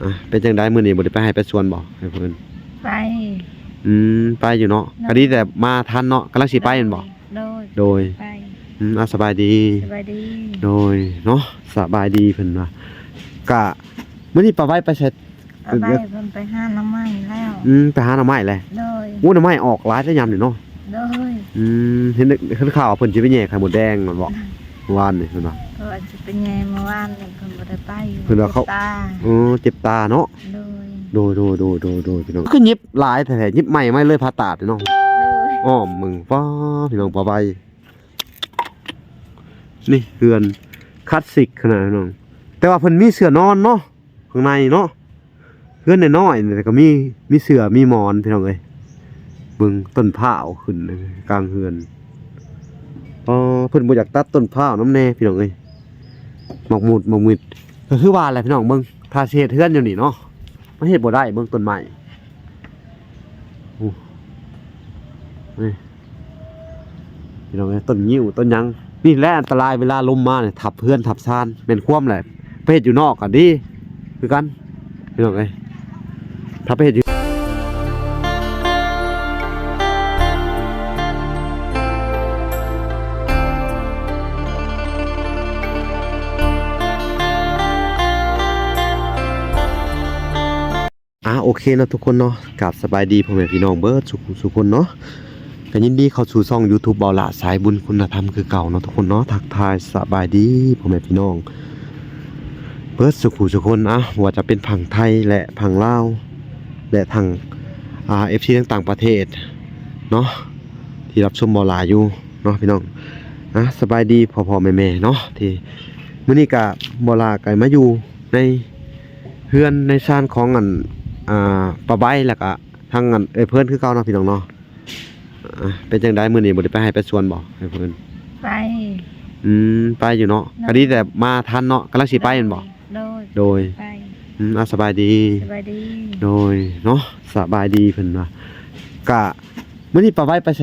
ອ່າ ເປັນຈັ່ງໃດມື້ນີ້ ບໍ່ໄດ້ໄປໄຮ່ໄປສວນບໍ່ ໃຫ້ເພິ່ນ? ໄປ ອືມ ໄປຢູ່ເນາະ. ໂດຍ ກະດີແຕ່ມາທັນເນາະ ກຳລັງຊິໄປແມ່ນບໍ່? ໂດຍ ໂດຍ ໂດຍ ໄປ ອືມ ອ່າ ສະບາຍດີ ສະບາຍດີ ໂດຍເນາະ ສະບາຍດີເພິ່ນວ່າ. ກະມື້ນີ້ປ້າໄວໄປໃສ? ປ້າໄວເພິ່ນໄປຫາໜໍ່ໄມ້ແລ້ວ ອືມ ໄປຫາໜໍ່ໄມ້ແຫຼະ. ໂດຍ ໂອ້ ໜໍ່ໄມ້ອອກຫຼາຍແທ້ຍາມນີ້ເນາະ. ໂດຍ ອືມ ເຫັນ ເຫັນຂ່າວວ່າເພິ່ນຊິໄປແຍ່ໄຂ່ມົດແດງແມ່ນບໍ່? ອືມ ວານນີ້ເພິ່ນວ່າ ເພິ່ນຊິໄປແຍ່ມື້ວານນີ້ ເພິ່ນບໍ່ໄດ້ໄປ ເພິ່ນວ່າເຂົາ ເຈັບຕາ. ເອີ ເຈັບຕາເນາະ. ໂດຍ ໂດຍ ໂດຍ ໂດຍ ໂດຍ ໂດຍ ພີ່ນ້ອງ ຄືຫຍິບຫຼາຍແທ້ໆ ຫຍິບໄມ້ມາເລີຍ ຜ່າຕາດເນາະ. ໂດຍ ອ້ອມເບິ່ງ ປ້າ ພີ່ນ້ອງ ປ້າໄວ ນີ້ເຮືອນຄລາສສິກຂະໜາດ ພີ່ນ້ອງ ແຕ່ວ່າເພິ່ນມີເສື່ອນອນເນາະ ຂ້າງໃນເນາະ. ເຮືອນນ້ອຍໆ ແຕ່ກໍມີ ມີເສື່ອ ມີໝອນ ພີ່ນ້ອງເອີຍ. ເບິ່ງຕົ້ນພ້າວຂຶ້ນກາງເຮືອນ. ອໍ ເພິ່ນບໍ່ຢາກຕັດຕົ້ນພ້າວນຳແດ່ ພີ່ນ້ອງເອີຍ. ໝາກໝຸດ ໝາກມິດ ກໍຄືວ່າແຫຼະ ພີ່ນ້ອງ ເບິ່ງ ຖ້າຊິເຮັດເຮືອນຢູ່ນີ້ເນາະ ມັນເຮັດບໍ່ໄດ້ ເບິ່ງຕົ້ນໄມ້. ໂອ້ ນີ້ ພີ່ນ້ອງເອີຍ ຕົ້ນງິ້ວ ຕົ້ນຫຍັງ ນີ້ແຫຼະອັນຕະລາຍ ເວລາລົມມານີ້ ທັບເຮືອນທັບຊານ ແມ່ນຄວາມແຫຼະ. ໄປເຮັດຢູ່ນອກກໍດີຄືກັນ ພີ່ນ້ອງເອີຍ ຖ້າໄປເຮັດຢູ່ ອ່າ ໂອເຄເນາະທຸກຄົນເນາະ ກາບສະບາຍດີພໍ່ແມ່ພີ່ນ້ອງເບິດສູ່ຜູ້ສູ່ຄົນເນາະ. ກໍຍິນດີເຂົ້າສູ່ຊ່ອງຢູທູບ ເບົາຫຼ້າສາຍບຸນຄຸນນະທຳຄືເກົ່າເນາະທຸກຄົນເນາະ. ທັກທາຍສະບາຍດີພໍ່ແມ່ພີ່ນ້ອງເບິດສູ່ຜູ້ສູ່ຄົນ ອ່າ ບໍ່ວ່າຈະເປັນຝັ່ງໄທ ແລະ ຝັ່ງລາວ ແລະ ທັງ ອ່າ ເອັຟຊີ ທາງຕ່າງປະເທດເນາະ ທີ່ຮັບຊົມເບົາຫຼ້າຢູ່ເນາະ ພີ່ນ້ອງ. ອ່າ ສະບາຍດີພໍ່ໆແມ່ໆເນາະ ທີ່ມື້ນີ້ກະເບົາຫຼ້າກະມາຢູ່ ໃນເຮືອນໃນຊານຂອງອັນ ອ່າ ປ້າໃບ ແລ້ວກະທັງອັນເອື້ອຍເພິ່ນຄືເກົ່າເນາະ ພີ່ນ້ອງເນາະ. ອ່າ ເປັນຈັ່ງໃດມື້ນີ້ ບໍ່ໄດ້ໄປໄຮ່ໄປສວນບໍ່ ໃຫ້ເພິ່ນ? ໄປ ອືມ ໄປຢູ່ເນາະ. ໂດຍ ກະດີແຕ່ມາທັນເນາະ ກຳລັງຊິໄປແມ່ນບໍ່? ໂດຍ ໂດຍ ໄປ ອືມ ອ່າ ສະບາຍດີ ສະບາຍດີ ໂດຍເນາະ ສະບາຍດີເພິ່ນວ່າ. ກະມື້ນີ້ປ້າໄວໄປໃສ?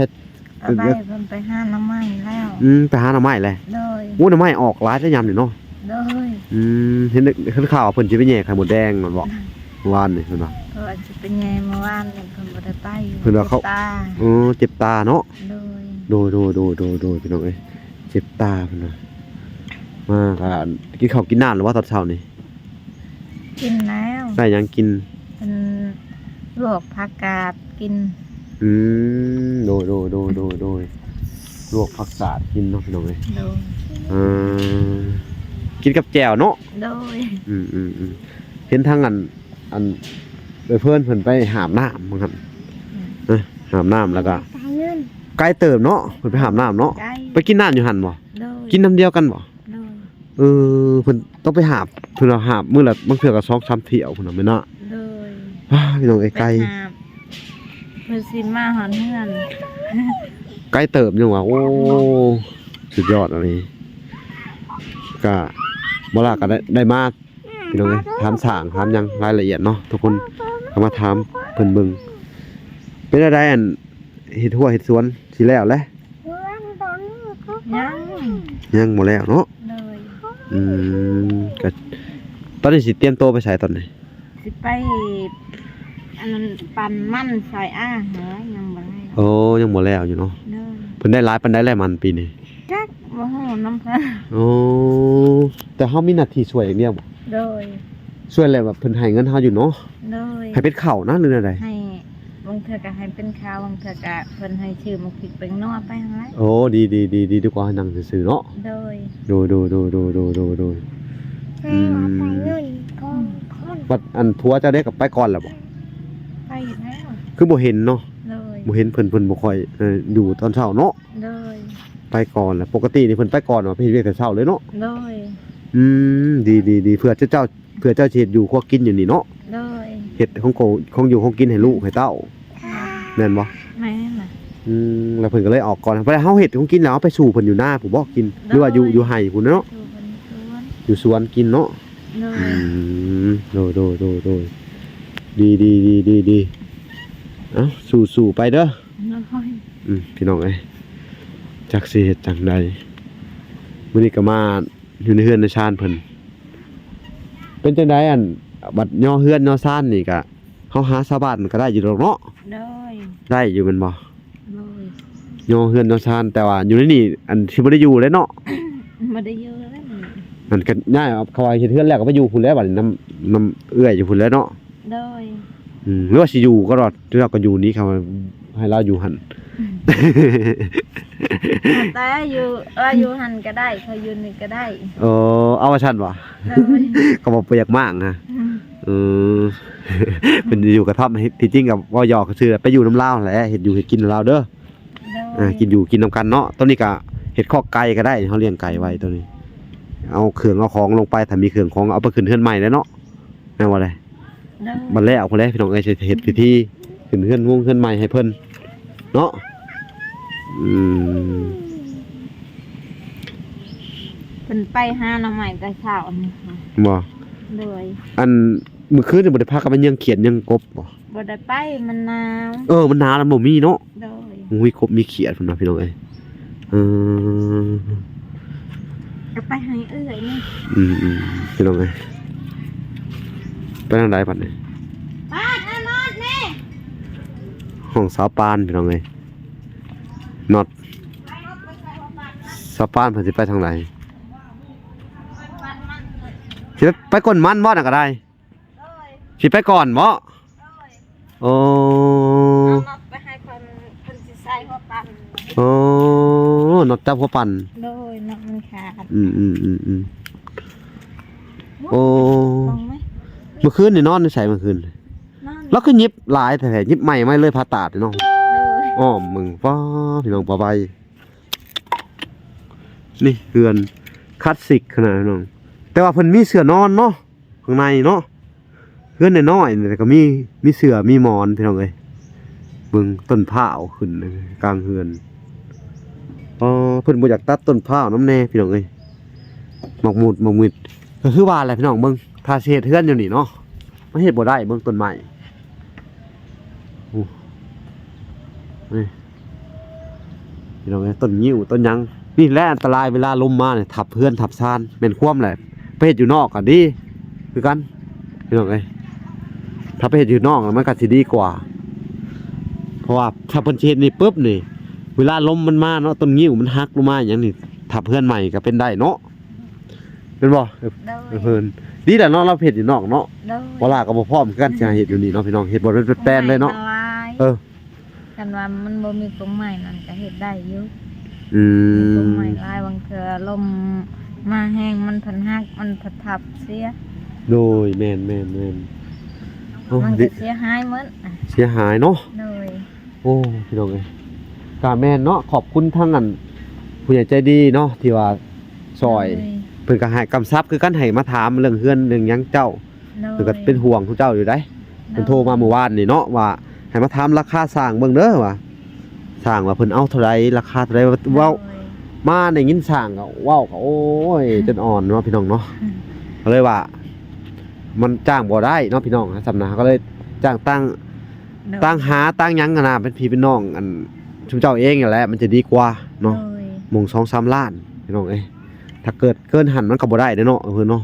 ປ້າໄວເພິ່ນໄປຫາໜໍ່ໄມ້ແລ້ວ ອືມ ໄປຫາໜໍ່ໄມ້ແຫຼະ. ໂດຍ ໂອ້ ໜໍ່ໄມ້ອອກຫຼາຍແທ້ຍາມນີ້ເນາະ. ໂດຍ ອືມ ເຫັນ ເຫັນຂ່າວວ່າເພິ່ນຊິໄປແຍ່ໄຂ່ມົດແດງແມ່ນບໍ່? ອືມ ວານນີ້ເພິ່ນວ່າ ເພິ່ນຊິໄປແຍ່ມື້ວານນີ້ ເພິ່ນບໍ່ໄດ້ໄປ ເພິ່ນວ່າເຂົາ ເຈັບຕາ. ເອີ ເຈັບຕາເນາະ. ໂດຍ ໂດຍ ໂດຍ ໂດຍ ໂດຍ ພີ່ນ້ອງເອີຍ ເຈັບຕາເພິ່ນວ່າ. ມາ ກໍກິນເຂົ້າກິນນ້ຳແລ້ວບໍ່ຕອນເຊົ້ານີ້? ກິນແລ້ວ. ໄດ້ຫຍັງກິນ? ເປັນລວກຜັກກາດກິນ. ອືມ ໂດຍ ໂດຍ ໂດຍ ໂດຍ ໂດຍ ລວກຜັກກາດກິນເນາະ ພີ່ນ້ອງເອີຍ. ໂດຍ ເອີ ກິນກັບແຈ່ວເນາະ. ໂດຍ ອືມ ອືມ ອືມ ເຫັນທາງອັນ ອັນ ເອື້ອຍເພິ່ນ ເພິ່ນໄປຫາບນ້ຳວ່າຊັ້ນ. ອືມ ເອີ ຫາບນ້ຳແລ້ວກໍ ໄກເຕີບເນາະ ເພິ່ນໄປຫາບນ້ຳເນາະ. ໄກ ໄປກິນນ້ຳຢູ່ຫັ້ນບໍ່? ໂດຍ ກິນນ້ຳດຽວກັນບໍ່? ໂດຍ ເອີ ເພິ່ນຕ້ອງໄປຫາບ ເພິ່ນວ່າຫາບມື້ລະ ບາງເທື່ອກໍສອງສາມຖ້ຽວພຸ້ນນະແມ່ນເນາະ. ໂດຍ ວ້າ ພີ່ນ້ອງເອີຍ ໄກ ໄປຫາບ ເພິ່ນຊິມາຮອດເຮືອນ ໄກເຕີບຍັງວ່າ. ໂອ້ ສຸດຍອດອີ່ຫຼີ. ກະບໍ່ລະ ກະໄດ້ ໄດ້ມາ ພີ່ນ້ອງເອີຍ ຖາມສ້າງ ຖາມຫຍັງລາຍລະອຽດເນາະ ທຸກຄົນກໍມາຖາມເພິ່ນເບິ່ງ. ເປັນແນວໃດ ອັນ ເຮັດຮົ້ວເຮັດສວນຊິແລ້ວແລະ? ຍັງ ຍັງບໍ່ແລ້ວເນາະ. ໂດຍ ອືມ ກະຕອນນີ້ຊິຕຽມໂຕໄປໃສຕອນນີ້? ຊິໄປ ອັນນັ້ນ ປັ່ນມັນໃສ່ອາຫາ ຍັງບໍ່ໄດ້. ໂອ້ ຍັງບໍ່ແລ້ວຢູ່ເນາະ. ໂດຍ ເພິ່ນໄດ້ຫຼາຍປານໃດແລ້ວມັນປີນີ້? ຈັກ ບໍ່ຮູ້ນຳເພິ່ນ. ໂອ້ ແຕ່ເຮົາມີໜ້າທີ່ຊ່ວຍຢ່າງດຽວບໍ່? ໂດຍ ຊ່ວຍແລ້ວແບບເພິ່ນໃຫ້ເງິນເຮົາຢູ່ເນາະ. ໂດຍ ໃຫ້ເປັນເຂົ້ານະ ຫຼືແນວໃດ? ໃຫ້ ບາງເທື່ອກໍໃຫ້ເປັນເຂົ້າ ບາງເທື່ອກໍເພິ່ນໃຫ້ຊື້ໝາກພິກແປ້ງນົວໄປຫັ້ນແຫຼະ. ໂອ້ ດີໆໆ ດີກວ່າໃຫ້ນັ່ງຊື່ໆເນາະ. ໂດຍ ໂດຍ ໂດຍ ໂດຍ ໂດຍ ໂດຍ ໂດຍ ອືມ ບັດອັນຜົວເຈົ້າເດ້ ກໍໄປກ່ອນແລ້ວບໍ່? ໄປແລ້ວ ຄືບໍ່ເຫັນເນາະ. ໂດຍ ບໍ່ເຫັນເພິ່ນ ເພິ່ນບໍ່ຄ່ອຍ ເອີ ຢູ່ຕອນເຊົ້າເນາະ. ໂດຍ ໄປກ່ອນແຫຼະ ປົກກະຕິນີ້ເພິ່ນໄປກ່ອນ ວ່າໄປເຮັດວຽກແຕ່ເຊົ້າເລີຍເນາະ. ໂດຍ ອືມ ດີໆໆ ເພື່ອເຈົ້າ ເພື່ອເຈົ້າຊິເຮັດຢູ່ຄົວກິນຢູ່ນີ້ເນາະ. ໂດຍ ເຮັດຂອງ ຂອງຢູ່ຂອງກິນໃຫ້ລູກໃຫ້ເຕົ້າ ແມ່ນບໍ່? ແມ່ນລະ. ອືມ ແລ້ວເພິ່ນກໍເລີຍອອກກ່ອນ ເວລາເຮົາເຮັດຂອງກິນແລ້ວ ເຮົາໄປສູ່ເພິ່ນຢູ່ນາພຸ້ນບໍ່ກິນ ຫຼືວ່າຢູ່ ຢູ່ໄຮ່ພຸ້ນເນາະ? ຢູ່ສວນ ຢູ່ສວນກິນເນາະ. ໂດຍ ອືມ ໂດຍ ໂດຍ ໂດຍ ໂດຍ ດີໆໆໆ ເອົ້າ ສູ້ໆໄປເດີ. ໂດຍ ອືມ ພີ່ນ້ອງເອີຍ ຈັກຊິເຮັດຈັ່ງໃດ ມື້ນີ້ກໍມາ ຢູ່ໃນເຮືອນໃນຊານເພິ່ນ. ເປັນຈັ່ງໃດ ອັນ ບັດຍໍເຮືອນຍໍຊານນີ້ກະ ເຮົາຫາຊາວບ້ານກໍໄດ້ຢູ່ດອກເນາະ. ໂດຍ. ໄດ້ຢູ່ແມ່ນບໍ່? ໂດຍ. ຍໍເຮືອນຍໍຊານ ແຕ່ວ່າຢູ່ໃນນີ້ ອັນທີ່ບໍ່ໄດ້ຢູ່ເດ້ເນາະ. ບໍ່ໄດ້ຢູ່ແລ້ວນີ້. ມັນກໍຍ້າຍ ເຂົາວ່າເຮັດເຮືອນແລ້ວກໍໄປຢູ່ພຸ້ນແລ້ວ ບັດນີ້ນຳ ນຳເອື້ອຍຢູ່ພຸ້ນແລ້ວເນາະ. ໂດຍ. ອືມ ຫຼືວ່າຊິຢູ່ກໍລອດ ເຈົ້າກໍຢູ່ນີ້ ເຂົາໃຫ້ລາວຢູ່ຫັ້ນ. ແຕ່ຢູ່ ເອີ ຢູ່ຫັ້ນກໍໄດ້ ເຂົາຢູ່ນີ້ກໍໄດ້. ເອີ ເອົາວ່າຊັ້ນຫວາ? ໂດຍ. ເຂົາບໍ່ຢາກມ້າງນະ. ອືມ. ເອີ ເພິ່ນຢູ່ກະທ່ອມ ທີ່ຈິງກໍເວົ້າຫຍອກຊື່ ໄປຢູ່ນຳລາວຫັ້ນແຫຼະ ເຮັດຢູ່ເຮັດກິນນຳລາວເດີ. ໂດຍ. ອ່າ ກິນຢູ່ກິນນຳກັນເນາະ. ຕອນນີ້ກະເຮັດຄອກໄກ່ກໍໄດ້ ເຮົາລ້ຽງໄກ່ໄວ້ໂຕນີ້ ເອົາເຄື່ອງເອົາຂອງລົງໄປ ຖ້າມີເຄື່ອງຂອງເອົາໄປຂຶ້ນເຮືອນໃໝ່ແລ້ວເນາະ ແມ່ນບໍ່ລະ? ໂດຍ. ບັດແລ້ວພຸ້ນແຫຼະພີ່ນ້ອງເອີຍ ຊິເຮັດພິທີຂຶ້ນເຮືອນວົງເຮືອນໃໝ່ໃຫ້ເພິ່ນເນາະ. ອືມ ເພິ່ນໄປຫາໜໍ່ໄມ້ແຕ່ເຊົ້ານີ້. ບໍ່? ໂດຍ. ອັນມື້ຄືນນີ້ບໍ່ໄດ້ພາກັນໄປເຍືອງຂຽດເຍືອງກົບບໍ່? ບໍ່ໄດ້ໄປ ມັນໜາວ. ເອີ ມັນໜາວ ມັນບໍ່ມີເນາະ. ໂດຍ. ໂອ້ຍ ກົບມີຂຽດພຸ້ນນະພີ່ນ້ອງເອີຍ. ເອີ ກໍໄປໃຫ້ເອື້ອຍນີ້. ອືມໆ ພີ່ນ້ອງເອີຍ ໄປທາງໃດບັດນີ້? ປາດ ເອົານອດແມ່ ຫ້ອງສາວປານພີ່ນ້ອງເອີຍ. ນອດ ສາວປານເພິ່ນຊິໄປທາງໃດ? ຊິໄປ ໄປກົ້ນມັນບໍ່? ນັ້ນກໍໄດ້. ໂດຍ. ຊິໄປກ່ອນບໍ່? ໂດຍ. ໂອ້ ເອົານອດໄປໃຫ້ເພິ່ນ ເພິ່ນຊິໃສ່ຫົວປັ່ນ. ໂອ້ ນອດຈັບຫົວປັ່ນ. ໂດຍ ນອດມັນຂາດ. ອືມໆໆໆ ໂອ້ ເບິ່ງໄໝ? ເມື່ອຄືນນີ້ນອນຢູ່ໃສເມື່ອຄືນ? ນອນ ລາວຄືຫຍິບຫຼາຍແທ້ ຫຍິບໃໝ່ມາເລີຍ ຜ່າຕາດເນາະ. ໂດຍ. ອ້ອມເບິ່ງ ປ້າ ພີ່ນ້ອງ ປາໄວ ນີ້ເຮືອນຄລາສສິກຂະໜາດ ພີ່ນ້ອງ ແຕ່ວ່າເພິ່ນມີເສື່ອນອນເນາະ. ຂ້າງໃນເນາະ ເຮືອນນ້ອຍໆນີ້ກໍມີ ມີເສື່ອມີໝອນພີ່ນ້ອງເອີຍ. ເບິ່ງຕົ້ນພ້າວຂຶ້ນກາງເຮືອນ. ອໍ ເພິ່ນບໍ່ຢາກຕັດຕົ້ນພ້າວນຳແດ່ພີ່ນ້ອງເອີຍ. ໝາກໝຸດ ໝາກໝຶດ ກໍຄືວ່າແຫຼະພີ່ນ້ອງ. ເບິ່ງ ຖ້າຊິເຮັດເຮືອນຢູ່ນີ້ເນາະ ມັນເຮັດບໍ່ໄດ້. ເບິ່ງຕົ້ນໄມ້ ໂອ້ ນີ້ ພີ່ນ້ອງເອີຍ ຕົ້ນງິ້ວຕົ້ນຫຍັງ ນີ້ແຫຼະອັນຕະລາຍ. ເວລາລົມມານີ້ທັບເຮືອນທັບຊານ ແມ່ນຄວາມແຫຼະ. ໄປເຮັດຢູ່ນອກກໍດີຄືກັນພີ່ນ້ອງເອີຍ. ຖ້າໄປເຮັດຢູ່ນອກມັນກໍຊິດີກວ່າ ເພາະວ່າຖ້າເພິ່ນຊິເຮັດນີ້ປຶບນີ້ ເວລາລົມມັນມາເນາະ ຕົ້ນງິ້ວມັນຫັກລົງມາຫຍັງນີ້ ທັບເຮືອນໃໝ່ກໍເປັນໄດ້ເນາະ. ແມ່ນບໍ່? ໂດຍ. ເອີ ເພິ່ນ ດີແຫຼະເນາະ ລາວເຮັດຢູ່ນອກເນາະ. ໂດຍ. ເວລາກໍບໍ່ພ້ອມຄືກັນ ອືມ ຊິໃຫ້ເຮັດຢູ່ນີ້ເນາະ ພີ່ນ້ອງ ເຮັດບໍ່ໄດ້ແປນເລີຍເນາະ. ເອີ ຄັນວ່າມັນບໍ່ມີກົງໄມ້ນັ້ນກໍເຮັດໄດ້ຢູ່. ອືມ ມີກົງໄມ້ຫຼາຍ ບາງເທື່ອລົມມາແຮງມັນພັດຫັກ ມັນພັດທັບເສຍ. ໂດຍ ແມ່ນໆໆ ໂອ້ ມັນກໍເສຍຫາຍໝົດ. ເສຍຫາຍເນາະ. ໂດຍ. ໂອ້ ພີ່ນ້ອງເອີຍ ກະແມ່ນເນາະ. ຂອບຄຸນທາງອັນຜູ້ໃຫຍ່ໃຈດີເນາະ ທີ່ວ່າຊ່ອຍ. ໂດຍ. ເພິ່ນກໍໃຫ້ກຳຊັບຄືກັນ ໃຫ້ມາຖາມເລື່ອງເຮືອນເລື່ອງຫຍັງເຈົ້າ. ໂດຍ. ເພິ່ນກໍເປັນຫ່ວງເຈົ້າຢູ່ໃດ໋. ໂດຍ. ເພິ່ນໂທມາມື້ວານນີ້ເນາະ ວ່າໃຫ້ມາຖາມລາຄາສ້າງເບິ່ງເດີ ວ່າຊ່າງວ່າເພິ່ນເອົາເທົ່າໃດ ລາຄາເທົ່າໃດ. ເວົ້າ ໂດຍ ມາໄດ້ຍິນຊ່າງກໍເວົ້າກໍ ໂອ້ຍ ຈົນອ່ອນເນາະ ພີ່ນ້ອງເນາະ. ອືມ ກໍເລີຍວ່າມັນຈ້າງບໍ່ໄດ້ເນາະ ພີ່ນ້ອງ ສ່ຳນະ ເຮົາກໍເລີຍຈ້າງຕັ້ງ ໂດຍ ຕ່າງຫາຕ່າງຫຍັງຫັ້ນນະ ເປັນພີ່ເປັນນ້ອງ ອັນ ຊຸມເຈົ້າເອງຫັ້ນແຫຼະ ມັນຈະດີກວ່າເນາະ. ໂດຍ. ມົງສອງສາມລ້ານ ພີ່ນ້ອງເອີຍ ຖ້າເກີດເກີນຫັ້ນມັນກໍບໍ່ໄດ້ເດ້ເນາະ ເພິ່ນເນາະ.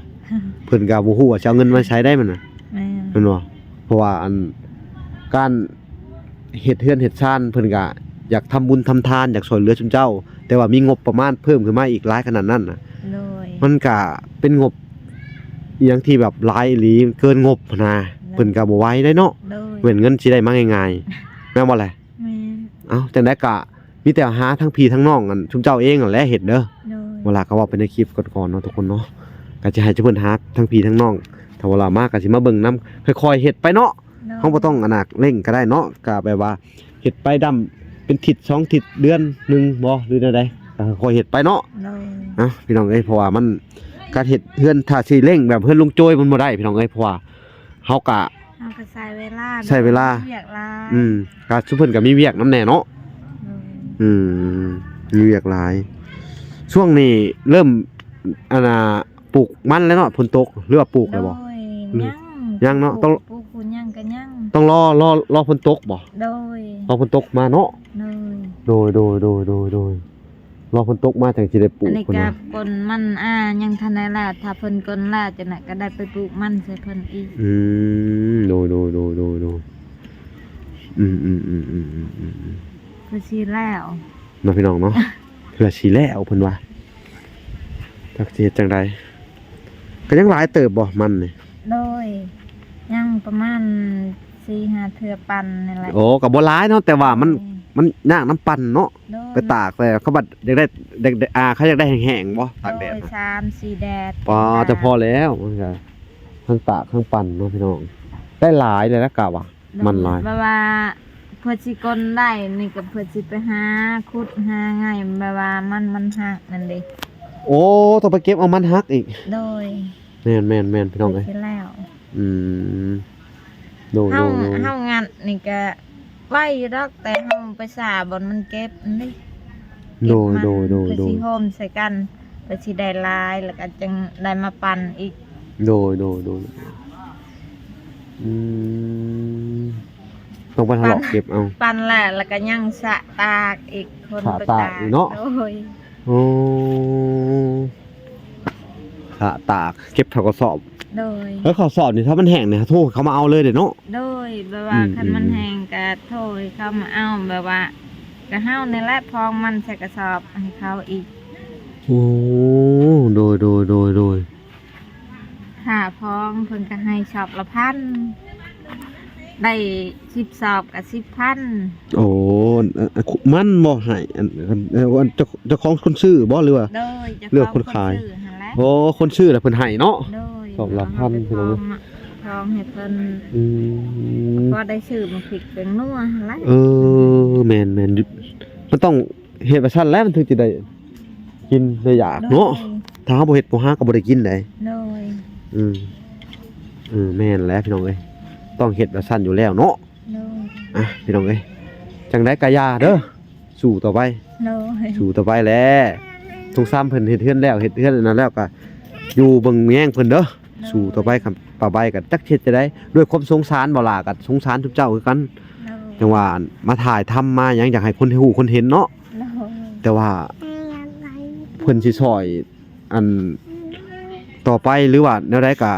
ເພິ່ນກໍບໍ່ຮູ້ວ່າຊິເອົາເງິນມາໃສໄດ້ມັນນະ. ແມ່ນ. ແມ່ນບໍ່? ເພາະວ່າອັນ ການເຮັດເຮືອນເຮັດຊານ ເພິ່ນກໍຢາກທຳບຸນທຳທານ ຢາກຊ່ວຍເຫຼືອຊຸມເຈົ້າ ແຕ່ວ່າມີງົບປະມານເພີ່ມຂຶ້ນມາອີກຫຼາຍຂະໜາດນັ້ນນະ. ໂດຍ. ມັນກໍເປັນງົບ ອີ່ຫຍັງທີ່ແບບຫຼາຍອີ່ຫຼີ ເກີນງົບຫັ້ນນະ. ໂດຍ. ເພິ່ນກໍບໍ່ໄຫວໄດ໋ເນາະ. ໂດຍ. ແມ່ນເງິນຊິໄດ້ມາງ່າຍໆ ແມ່ນບໍ່ແຫຼະ? ແມ່ນ. ເອົ້າ ຈັ່ງໃດກໍມີແຕ່ຫາທັງພີ່ທັງນ້ອງ ອັນ ຊຸມເຈົ້າເອງຫັ້ນແຫຼະເຮັດເດີ. ໂດຍ. ເວລາກໍເວົ້າໄປໃນຄລິບກ່ອນໆເນາະ ທຸກຄົນເນາະ ກໍຈະໃຫ້ເພິ່ນຫາທັງພີ່ທັງນ້ອງ ຖ້າເວລາມາກໍຊິມາເບິ່ງນຳ ຄ່ອຍໆເຮັດໄປເນາະ. ໂດຍ. ເຮົາບໍ່ຕ້ອງ ອັນນະ ເລັ່ງກໍໄດ້ເນາະ ກໍແບບວ່າເຮັດໄປດຳເປັນທິດສອງທິດ ເດືອນໜຶ່ງບໍ່ ຫຼືແນວໃດ ກໍຄ່ອຍເຮັດໄປເນາະ. ໂດຍ. ເອົ້າ ພີ່ນ້ອງເອີຍ ເພາະວ່າມັນ ການເຮັດເຮືອນ ຖ້າຊິເລັ່ງແບບເຮືອນລຸງໂຈຍ ມັນບໍ່ໄດ້ ພີ່ນ້ອງເອີຍ ເພາະວ່າເຮົາກະ ເຮົາກໍໃຊ້ເວລາ ໃຊ້ເວລາ ວຽກຫຼາຍ. ອືມ ກະຊຸມເພິ່ນກໍມີວຽກນຳແດ່ເນາະ. ໂດຍ. ອືມ ມີວຽກຫຼາຍ. ຊ່ວງນີ້ເລີ່ມ ອັນນະ ປູກມັນແລ້ວເນາະ ຝົນຕົກ ຫຼືວ່າປູກແລ້ວບໍ່? ໂດຍ. ອືມ ຍັງ ຍັງເນາະ ປູກ ປູກຫຍັງກໍຍັງ ຕ້ອງ ຕ້ອງລໍ ລໍ ລໍຝົນຕົກບໍ່? ໂດຍ. ລໍຝົນຕົກມາເນາະ. ໂດຍ ໂດຍ ໂດຍ ໂດຍ ໂດຍ. ລໍຝົນຕົກມາຈັ່ງຊິໄດ້ປູກ ອັນນີ້ກໍ ພຸ້ນນະ ກົ້ນມັນອາຍັງທັນໄດ້ລາດ ຖ້າເພິ່ນກົ້ນລາດຈັ່ງນັ້ນກໍໄດ້ໄປປູກມັນໃສ່ເພິ່ນອີກ. ອືມ ໂດຍ ໂດຍ ໂດຍ ໂດຍ ໂດຍ ອືມ ອືມ ອືມ ອືມ ອືມ ອືມ ເພື່ອຊິແລ້ວເນາະ ພີ່ນ້ອງເນາະ ເພື່ອຊິແລ້ວເພິ່ນວ່າ ຈັກຊິເຮັດຈັ່ງໃດ ກໍຍັງຫຼາຍເຕີບບໍ່ມັນນີ້? ໂດຍ ຍັງປະມານສີ່ຫ້າເທື່ອປັ່ນນີ້ແຫຼະ. ໂອ້ ກໍບໍ່ຫຼາຍເນາະ ແຕ່ວ່າມັນ ໂດຍ ມັນຍາກນຳປັ່ນເນາະ. ໂດຍ ໄປຕາກ ແຕ່ເຂົາບັດຢາກໄດ້ ຢາກໄດ້ ອ່າ ເຂົາຢາກໄດ້ແຫ້ງໆບໍ່? ຕາກແດດ ໂດຍ ນະ ສາມສີ່ແດດ ປ້າ ກໍພໍແລ້ວ ມັນກໍທັງຕາກທັງປັ່ນເນາະ ພີ່ນ້ອງ ໄດ້ຫຼາຍເລີຍລະ ກະວ່າ ໂດຍ ມັນຫຼາຍ ແບບວ່າເພິ່ນຊິກົ້ນໄດ້ນີ້ກໍເພິ່ນຊິໄປຫາຂຸດຫາໄງ່ ແບບວ່າມັນ ມັນຫັກນັ້ນເດ້. ໂອ້ ຕ້ອງໄປເກັບເອົາມັນຫັກອີກ. ໂດຍ ແມ່ນໆໆ ພີ່ນ້ອງເອີຍ ເຮັດແລ້ວ ອືມ ໂດຍ ເຮົາ ໂດຍ ໂດຍ ເຮົາງັດນີ້ກະໄວຢູ່ດອກ ແຕ່ເຮົາໄປສາບ່ອນມັນເກັບນີ້. ໂດຍ ເກັບມັນ ໂດຍ ໂດຍ ເພື່ອ ໂດຍ ຊິໂຮມໃສ່ກັນ ເພື່ອຊິໄດ້ຫຼາຍ ແລ້ວກໍຈຶ່ງໄດ້ມາປັ່ນອີກ. ໂດຍ ໂດຍ ໂດຍ ອືມ ຕ້ອງໄປເລາະເກັບເອົາ ປັ່ນແລ້ວ ແລ້ວກໍຍັງສະຕາກອີກ ຄົນ ສະຕາກ ໄປຕາກ ອີກເນາະ. ໂດຍ ໂອ້ ສະຕາກ ເກັບເຂົ້າກະສອບ. ໂດຍ ເອີ ເຂົ້າສອບນີ້ ຖ້າມັນແຫ້ງນີ້ ໂທໃຫ້ເຂົາມາເອົາເລີຍເດ້ເນາະ. ໂດຍ ແບບວ່າ ອືມ ຄັນມັນ ອືມ ແຫ້ງກະໂທໃຫ້ເຂົາມາເອົາ ແບບວ່າກະເຮົານີ້ແຫຼະ ພອງມັນໃສ່ກະສອບໃຫ້ເຂົາອີກ. ໂອ້ ໂດຍ ໂດຍ ໂດຍ ໂດຍ ຄ່າພອງເພິ່ນກໍໃຫ້ສອບລະພັນ ໄດ້ສິບສອບກໍສິບພັນ. ໂອ້ ອັນ ອັນ ມັນບໍ່ໃຫ້ ອັນ ອັນ ອັນ ເຈົ້າ ເຈົ້າຂອງຄົນຊື້ບໍ່ ຫຼືວ່າ ໂດຍ ເຈົ້າຂອງ ຫຼືວ່າຄົນຂາຍ? ຄົນຊື້ຫັ້ນແຫຼະ. ໂອ້ ຄົນຊື້ລະເພິ່ນໃຫ້ເນາະ. ໂດຍ ສອບລະພັນ ເອົາ ພີ່ນ້ອງເອີຍ ພອງໃຫ້ເພິ່ນ. ອືມ ພໍໄດ້ຊື້ໝາກພິກແປ້ງນົວຫັ້ນແຫຼະ. ເອີ ແມ່ນໆ ມັນຕ້ອງເຮັດວ່າຊັ້ນແຫຼະ ມັນເຖິງຊິໄດ້ກິນໄດ້ຢາກເນາະ. ໂດຍ ຖ້າເຮົາບໍ່ເຮັດບໍ່ຫາກໍບໍ່ໄດ້ກິນໃດ໋. ໂດຍ ອືມ ເອີ ແມ່ນແຫຼະພີ່ນ້ອງເອີຍ ຕ້ອງເຮັດວ່າຊັ້ນຢູ່ແລ້ວເນາະ. ໂດຍ ອ່ະ ພີ່ນ້ອງເອີຍ ຈັ່ງໃດກໍຢ່າເດີ ສູ້ຕໍ່ໄປ. ໂດຍ ສູ້ຕໍ່ໄປແຫຼະ. ສົງສານເພິ່ນເຮັດເຮືອນແລ້ວ ເຮັດເຮືອນອັນນັ້ນແລ້ວກໍຢູ່ເບິ່ງແຍງເພິ່ນເດີ. ໂດຍ ສູ້ຕໍ່ໄປ. ຄຳ ປ້າໃບກໍຈັກເຮັດຈັ່ງໃດ ດ້ວຍຄວາມສົງສານ ບໍ່ຫຼ້າກໍສົງສານຊຸມເຈົ້າຄືກັນ. ໂດຍ ຈັ່ງວ່າມາຖ່າຍທຳມາຫຍັງ ຢາກໃຫ້ຄົນຮູ້ຄົນເຫັນເນາະ. ໂດຍ ແຕ່ວ່າເພິ່ນຊິຊ່ອຍ ອັນ ຕໍ່ໄປ ຫຼືວ່າແນວໃດກະ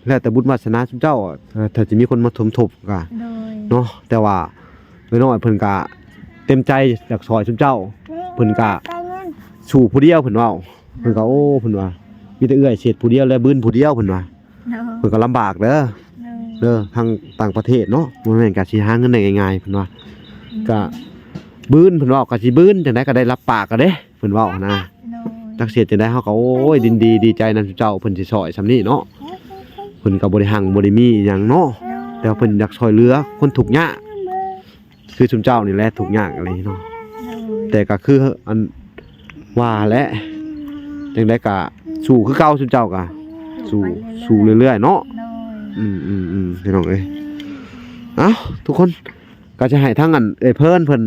ແລ້ວແຕ່ບຸນວາສະໜາຊຸມເຈົ້າ ເອີ ຖ້າຊິມີຄົນມາສົມທົບກະ ໂດຍ ເນາະ. ແຕ່ວ່ານ້ອຍໆເພິ່ນກະເຕັມໃຈຢາກຊ່ອຍຊຸມເຈົ້າ ເພິ່ນກະສູ້ຜູ້ດຽວ ເພິ່ນເວົ້າ. ເພິ່ນກະ ໂອ້ ເພິ່ນວ່າ ມີແຕ່ເອື້ອຍເສດຜູ້ດຽວ ແລະ ບືນຜູ້ດຽວ ເພິ່ນວ່າ. ໂດຍ ເພິ່ນກໍລຳບາກເດີ ໂດຍ ເດີ ທາງຕ່າງປະເທດເນາະ ບໍ່ແມ່ນກະຊິຫາເງິນໄດ້ງ່າຍໆ ເພິ່ນວ່າ. ອືມ ກະບືນ ເພິ່ນເວົ້າ ກະຊິບືນຈັ່ງໃດກໍໄດ້ຮັບປາກກໍເດ້ ເພິ່ນເວົ້າຫັ້ນນະ. ໂດຍ ຈັກຊິເຮັດຈັ່ງໃດ ເຮົາກໍ ໂອ້ຍ ດີ ດີ ດີໃຈນຳເຈົ້າ ເພິ່ນຊິຊ່ອຍສ່ຳນີ້ເນາະ. ເພິ່ນກໍບໍ່ໄດ້ຮັ່ງບໍ່ໄດ້ມີອີ່ຫຍັງເນາະ. ໂດຍ ແຕ່ວ່າເພິ່ນຢາກຊ່ອຍເຫຼືອຄົນທຸກຍາກ ຄືຊຸມເຈົ້ານີ້ແຫຼະ ທຸກຍາກອີ່ຫຼີເນາະ. ໂດຍ ແຕ່ກໍຄືອັນວ່າແຫຼະ ຈັ່ງໃດກໍສູ້ຄືເກົ່າ ຊຸມເຈົ້າກໍສູ້ ສູ້ໄປເລື້ອຍໆ ສູ້ເລື້ອຍໆເນາະ. ໂດຍ ອືມໆໆ ພີ່ນ້ອງເອີຍ ເອົ້າ ທຸກຄົນ ກໍຈະໃຫ້ທາງອັນເອື້ອຍເພິ່ນເພິ່ນ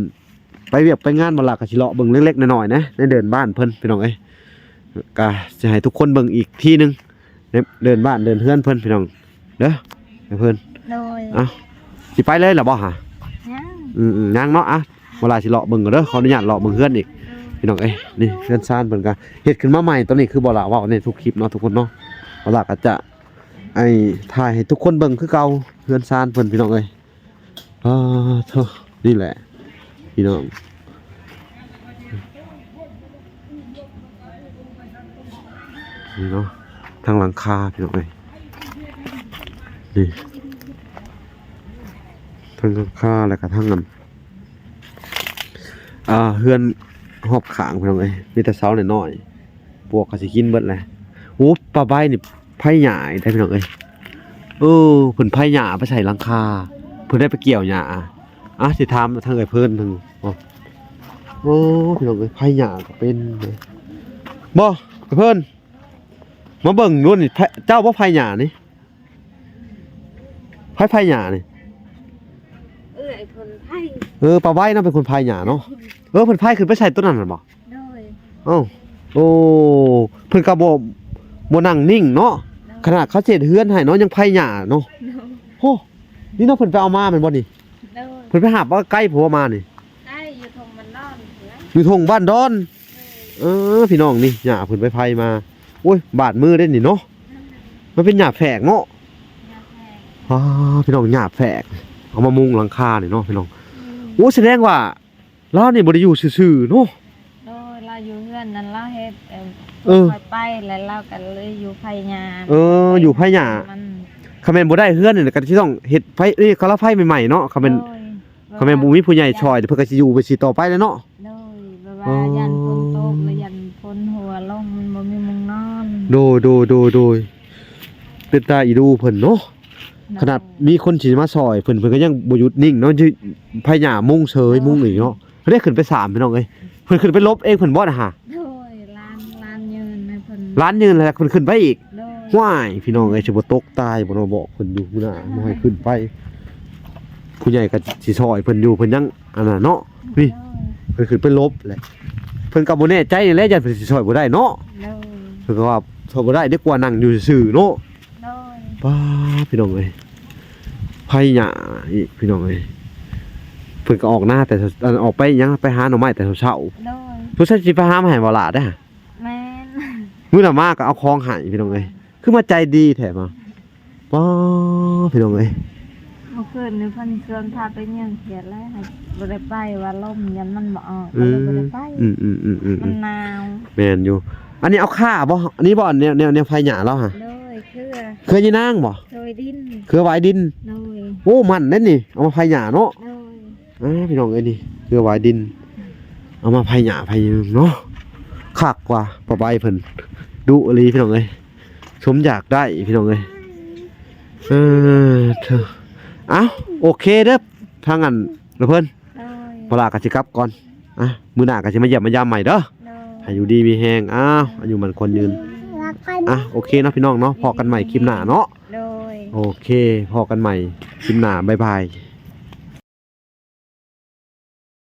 ໄປວຽກໄປງານ ບໍ່ຫຼ້າກໍຊິເລາະເບິ່ງເລັກໆນ້ອຍໆນະ ໃນເດີ່ນບ້ານເພິ່ນ ພີ່ນ້ອງເອີຍ. ກໍຊິໃຫ້ທຸກຄົນເບິ່ງອີກທີໜຶ່ງ ໃນເດີ່ນບ້ານເດີ່ນເຮືອນເພິ່ນ ພີ່ນ້ອງເດີ ໃຫ້ເພິ່ນ. ໂດຍ ເອົ້າ ຊິໄປເລີຍລະບໍ່ຫະ? ຍັງ ອືມໆ ຍັງເນາະ. ອ່ະ ບໍ່ຫຼ້າຊິເລາະເບິ່ງກ່ອນເດີ ຂໍອະນຸຍາດເລາະເບິ່ງເຮືອນອີກ. ໂດຍ ພີ່ນ້ອງເອີຍ ນີ້ເຮືອນຊານເພິ່ນກໍເຮັດຂຶ້ນມາໃໝ່ ຕອນນີ້ຄືບໍ່ຫຼ້າເວົ້າໃນທຸກຄລິບເນາະ ທຸກຄົນເນາະ. ບໍ່ຫຼ້າກໍຈະໃຫ້ ຖ່າຍໃຫ້ທຸກຄົນເບິ່ງຄືເກົ່າ ເຮືອນຊານເພິ່ນ ພີ່ນ້ອງເອີຍ. ອ່າ ໂທ້ ນີ້ແຫຼະພີ່ນ້ອງ ນີ້ເນາະ ທັງຫຼັງຄາ ພີ່ນ້ອງເອີຍ ນີ້ ທັງຫຼັງຄາ ແລ້ວກໍທັງອັນ ອ່າ ເຮືອນຮອບຂ້າງ ພີ່ນ້ອງເອີຍ ມີແຕ່ເສົານ້ອຍໆ ປວກກໍຊິກິນເບິດແຫຼະ. ໂອ້ ປ້າໃບນີ້ ໄພຫຍ້າອີກແລ້ວ ພີ່ນ້ອງເອີຍ. ເອີ ເພິ່ນໄພຫຍ້າໄປໃສ່ຫຼັງຄາ ເພິ່ນໄດ້ໄປກ່ຽວຫຍ້າ. ອ່ະ ຊິຖາມທາງເອື້ອຍເພິ່ນເພິ່ນ. ໂອ້ ພີ່ນ້ອງເອີຍ ໄພຫຍ້າກໍເປັນ. ບໍ່ ເອື້ອຍເພິ່ນ ມາເບິ່ງດູນີ້ ເຈົ້າບໍ່ໄພຫຍ້ານີ້? ໃຜໄພຫຍ້ານີ້? ເອື້ອຍເພິ່ນໄພ. ເອີ ປ້າໄວເນາະ ເປັນຄົນໄພຫຍ້າເນາະ. ເອີ ເພິ່ນໄພຂຶ້ນໄປໃສ່ຕົ້ນນັ້ນນະບໍ່? ໂດຍ ເອົ້າ ໂອ້ ເພິ່ນກໍບໍ່ ບໍ່ນັ່ງນິ່ງເນາະ. ໂດຍ ຂະໜາດເຂົາເຮັດເຮືອນໃຫ້ເນາະ ຍັງໄພຫຍ້າເນາະ. ໂດຍ ໂອ້ ນີ້ເນາະ ເພິ່ນໄປເອົາມາແມ່ນບໍ່ນີ້? ໂດຍ ເພິ່ນໄປຫາບວ່າໄກໂພວ່າມານີ້. ໄກ ຢູ່ທົ່ງບ້ານດອນ. ຢູ່ທົ່ງບ້ານດອນ. ໂດຍ ເອີ ພີ່ນ້ອງ ນີ້ຫຍ້າເພິ່ນໄປໄຜ່ມາ. ໂອ້ຍ ບາດມືເດ້ນີ້ເນາະ. ມັນເປັນຫຍ້າແຝກເນາະ. ຫຍ້າແຝກ. ອ້າ ພີ່ນ້ອງ ຫຍ້າແຝກ ເອົາມາມຸງຫຼັງຄານີ້ເນາະ ພີ່ນ້ອງ. ອືມ. ໂອ້ ສະແດງວ່າລາວນີ້ບໍ່ໄດ້ຢູ່ຊື່ໆເນາະ. ໂດຍ ລາວຢູ່ເຮືອນນັ້ນ ລາວເຮັດ ເອີ ເອີ ຂ້ອຍໄປ ແລ້ວລາວກໍເລີຍຢູ່ໄຜ່ຫຍ້າ. ເອີ ຢູ່ໄຜ່ຫຍ້າ. ມັນ ຄັນແມ່ນບໍ່ໄດ້ເຮືອນນີ້ກໍຊິຕ້ອງເຮັດໄຟ ເອີຍ ຄາລາໄຟໃໝ່ໆເນາະ. ຄັນແມ່ນ ໂດຍ ຄັນແມ່ນບໍ່ມີຜູ້ໃຫຍ່ຊ່ອຍ ເພິ່ນກໍຊິຢູ່ໄປຊິຕໍ່ໄປແຫຼະເນາະ. ໂດຍ ແບບວ່າ ອໍ ຢ້ານຝົນຕົກ ແລ້ວຢ້ານຝົນຫົວລົງ ມັນບໍ່ມີມຸງນອນ. ໂດຍ ໂດຍ ໂດຍ ໂດຍ ເປັນຕາອີດູເພິ່ນເນາະ. ໂດຍ ຂະໜາດມີຄົນຊິມາຊ່ອຍເພິ່ນ ເພິ່ນກໍຍັງບໍ່ຢຸດນິ່ງເນາະ. ຢູ່ໄຜ່ຫຍ້າມຸງເສີຍ ໂດຍ ມຸງອີກເນາະ. ເພິ່ນໄດ້ຂຶ້ນໄປສາມ ພີ່ນ້ອງເອີຍ. ເພິ່ນຂຶ້ນໄປຫຼົບເອງເພິ່ນບໍ່ນະຫາ? ໂດຍ ຫຼານ ຫຼານຍື່ນໃຫ້ເພິ່ນ. ຫຼານຍື່ນແລ້ວເພິ່ນຂຶ້ນໄປອີກ. ໂດຍ ວ້າຍ ພີ່ນ້ອງເອີຍ ຊິບໍ່ຕົກຕາຍບໍ່ເນາະ. ບອກເພິ່ນຢູ່ພຸ້ນນະ ໂດຍ ບໍ່ໃຫ້ຂຶ້ນໄປ. ຜູ້ໃຫຍ່ກໍຊິຊ່ອຍເພິ່ນຢູ່ ເພິ່ນຍັງອັນນັ້ນເນາະ. ນີ້ ໂດຍ ເພິ່ນຂຶ້ນໄປຫຼົບແຫຼະ. ເພິ່ນກໍບໍ່ແນ່ໃຈນີ້ແຫຼະ ຢ້ານເພິ່ນຊິຊ່ອຍບໍ່ໄດ້ເນາະ. ໂດຍ ເພິ່ນກໍວ່າຊ່ອຍບໍ່ໄດ້ ດີກວ່ານັ່ງຢູ່ຊື່ໆເນາະ. ໂດຍ ປ້າ ພີ່ນ້ອງເອີຍ ໄຜ່ຫຍ້າອີກ ພີ່ນ້ອງເອີຍ. ເພິ່ນກໍອອກນາແຕ່ ອັນ ອອກໄປຫຍັງ ໄປຫາໜໍ່ໄມ້ແຕ່ເຊົ້າໆ. ໂດຍ ສົງໄສຊິໄປຫາມາໃຫ້ບໍ່ຫຼ້າເດ້. ແມ່ນ ມື້ໜ້າມາກໍເອົາຂອງໃຫ້ ພີ່ນ້ອງເອີຍ. ຄືມາໃຈດີແທ້ມາ. ປ້າ ພີ່ນ້ອງເອີຍ ເມື່ອຄືນນີ້ເພິ່ນຊວນພາໄປຍ່າງຂຽດແລ້ວ ບໍ່ໄດ້ໄປ ວ່າລົມຢ້ານມັນບໍ່ອອກ ອືມ ກໍເລີຍບໍ່ໄດ້ໄປ. ອືມໆໆໆ ມັນໜາວ. ແມ່ນຢູ່. ອັນນີ້ເອົາຂ່າບໍ່? ອັນນີ້ບໍ່? ແນວ ແນວ ແນວໄຜ່ຫຍ້າລາວຫະ? ໂດຍ ເຄືອ ເຄືອຍານາງບໍ່? ໂດຍ ດິນ ເຄືອຫວາຍດິນ. ໂດຍ ໂອ້ ມັນເດ້ນີ້ ເອົາມາໄຜ່ຫຍ້າເນາະ. ໂດຍ ອ່າ ພີ່ນ້ອງເອີຍ ນີ້ເຄືອຫວາຍດິນ ເອົາມາໄຜ່ຫຍ້າໄຜ່ຫຍັງເນາະ. ຄັກວ່າ ປ້າໃບເພິ່ນດຸອີ່ຫຼີ ພີ່ນ້ອງເອີຍ. ສົມຢາກໄດ້ ພີ່ນ້ອງເອີຍ. ເອີ ເອີ ເອົ້າ ໂອເຄເດີ ທາງອັນລະເພິ່ນ. ໂດຍ ບໍ່ຫຼ້າກໍຊິກັບກ່ອນ. ອ່ະ ມື້ໜ້າກໍຊິມາຢ້ຽມມາຢາມໃໝ່ເດີ. ໂດຍ ໃຫ້ຢູ່ດີມີແຮງ ອ້າວ ອາຍຸໝັ້ນຂວັນຍືນ. ອ່ະ ໂອເຄເນາະ ພີ່ນ້ອງເນາະ ພໍ້ກັນໃໝ່ຄລິບໜ້າເນາະ. ໂດຍ ໂອເຄ ພໍ້ກັນໃໝ່ຄລິບໜ້າ ບາຍບາຍ.